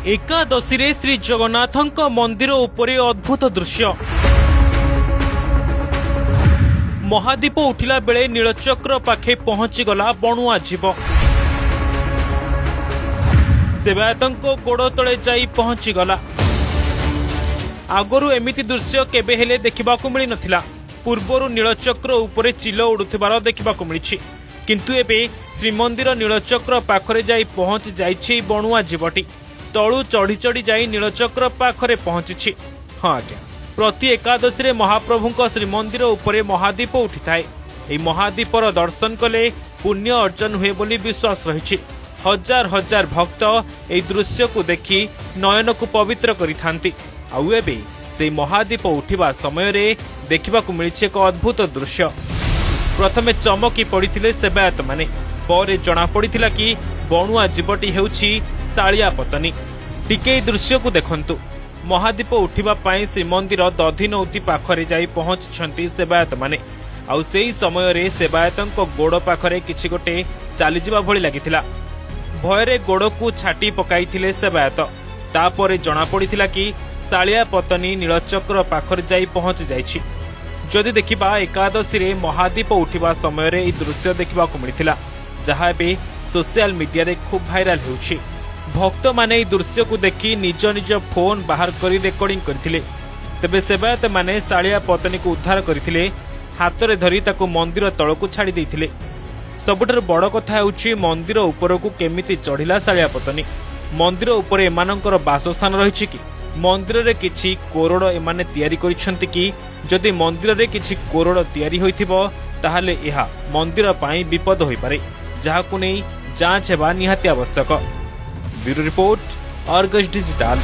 ଏକାଦଶୀରେ ଶ୍ରୀ ଜଗନ୍ନାଥଙ୍କ ମନ୍ଦିର ଉପରେ ଅଦ୍ଭୁତ ଦୃଶ୍ୟ। ମହାଦୀପ ଉଠିଲା ବେଳେ ନୀଳଚକ୍ର ପାଖେ ପହଞ୍ଚିଗଲା ବଣୁଆ ଜୀବ। ସେବାୟତଙ୍କ ଗୋଡ଼ ତଳେ ଯାଇ ପହଞ୍ଚିଗଲା। ଆଗରୁ ଏମିତି ଦୃଶ୍ୟ କେବେ ହେଲେ ଦେଖିବାକୁ ମିଳିନଥିଲା। ପୂର୍ବରୁ ନୀଳଚକ୍ର ଉପରେ ଚିଲ ଉଡୁଥିବାର ଦେଖିବାକୁ ମିଳିଛି, କିନ୍ତୁ ଏବେ ଶ୍ରୀମନ୍ଦିର ନୀଳଚକ୍ର ପାଖରେ ଯାଇ ପହଞ୍ଚି ଯାଇଛି ଏହି ବଣୁଆ ଜୀବଟି। ତଳୁ ଚଢି ଚଢି ଯାଇ ନୀଳଚକ୍ର ପାଖରେ ପହଞ୍ଚିଛି। ହଁ ଆଜ୍ଞା, ପ୍ରତି ଏକାଦଶୀରେ ମହାପ୍ରଭୁଙ୍କ ଶ୍ରୀମନ୍ଦିର ଉପରେ ମହାଦୀପ ଉଠିଥାଏ। ଏହି ମହାଦୀପର ଦର୍ଶନ କଲେ ପୁଣ୍ୟ ଅର୍ଜନ ହୁଏ ବୋଲି ବିଶ୍ୱାସ ରହିଛି। ହଜାର ହଜାର ଭକ୍ତ ଏହି ଦୃଶ୍ୟକୁ ଦେଖି ନୟନକୁ ପବିତ୍ର କରିଥାନ୍ତି। ଆଉ ଏବେ ସେହି ମହାଦୀପ ଉଠିବା ସମୟରେ ଦେଖିବାକୁ ମିଳିଛି ଏକ ଅଦ୍ଭୁତ ଦୃଶ୍ୟ। ପ୍ରଥମେ ଚମକି ପଡ଼ିଥିଲେ ସେବାୟତମାନେ। ପରେ ଜଣାପଡ଼ିଥିଲା କି ବଣୁଆ ଜୀବଟି ହେଉଛି ଶାଳିଆ ପତନୀ। ଟିକେ ଏହି ଦୃଶ୍ୟକୁ ଦେଖନ୍ତୁ। ମହାଦୀପ ଉଠିବା ପାଇଁ ଶ୍ରୀମନ୍ଦିର ଦଧିନଉତି ପାଖରେ ଯାଇ ପହଞ୍ଚିଛନ୍ତି ସେବାୟତମାନେ। ଆଉ ସେହି ସମୟରେ ସେବାୟତଙ୍କ ଗୋଡ଼ ପାଖରେ କିଛି ଗୋଟେ ଚାଲିଯିବା ଭଳି ଲାଗିଥିଲା। ଭୟରେ ଗୋଡ଼କୁ ଛାଟି ପକାଇଥିଲେ ସେବାୟତ। ତାପରେ ଜଣାପଡ଼ିଥିଲା କି ଶାଳିଆ ପତନୀ ନୀଳଚକ୍ର ପାଖରେ ଯାଇ ପହଞ୍ଚି ଯାଇଛି। ଯଦି ଦେଖିବା, ଏକାଦଶୀରେ ମହାଦୀପ ଉଠିବା ସମୟରେ ଏହି ଦୃଶ୍ୟ ଦେଖିବାକୁ ମିଳିଥିଲା, ଯାହା ଏବେ ସୋସିଆଲ ମିଡିଆରେ ଖୁବ୍ ଭାଇରାଲ ହେଉଛି। ଭକ୍ତମାନେ ଏହି ଦୃଶ୍ୟକୁ ଦେଖି ନିଜ ନିଜ ଫୋନ୍ ବାହାର କରି ରେକର୍ଡିଂ କରିଥିଲେ। ତେବେ ସେବାୟତମାନେ ଶାଳିଆ ପତନୀକୁ ଉଦ୍ଧାର କରିଥିଲେ। ହାତରେ ଧରି ତାକୁ ମନ୍ଦିର ତଳକୁ ଛାଡ଼ି ଦେଇଥିଲେ। ସବୁଠାରୁ ବଡ଼ କଥା ହେଉଛି, ମନ୍ଦିର ଉପରକୁ କେମିତି ଚଢ଼ିଲା ଶାଳିଆ ପତନୀ? ମନ୍ଦିର ଉପରେ ଏମାନଙ୍କର ବାସସ୍ଥାନ ରହିଛି କି? ମନ୍ଦିରରେ କିଛି କୋରଡ଼ ଏମାନେ ତିଆରି କରିଛନ୍ତି କି? ଯଦି ମନ୍ଦିରରେ କିଛି କୋରଡ଼ ତିଆରି ହୋଇଥିବ, ତାହେଲେ ଏହା ମନ୍ଦିର ପାଇଁ ବିପଦ ହୋଇପାରେ, ଯାହାକୁ ନେଇ ଯାଞ୍ଚ ହେବା ନିହାତି ଆବଶ୍ୟକ। Bureau report, Argus digital.